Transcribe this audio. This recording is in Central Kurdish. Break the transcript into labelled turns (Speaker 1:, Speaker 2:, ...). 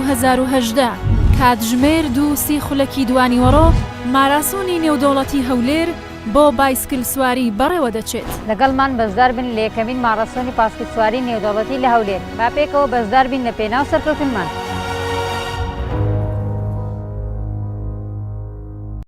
Speaker 1: 2018، کاتژمێر دوو سی خولەکی دوانیوەڕۆ ماراسۆنی نێودەوڵەتی هەولێر بۆ بایسکلسواری بەڕێوەدەچێت.
Speaker 2: لەگەڵمان بەشدار بن لە یەکەمین ماڕاسۆنی پاسکیلسواری نێودەوڵەتی لە هەولێر. با پێکەوە بەشدار بین لە پێناو سەرکەوتنمان.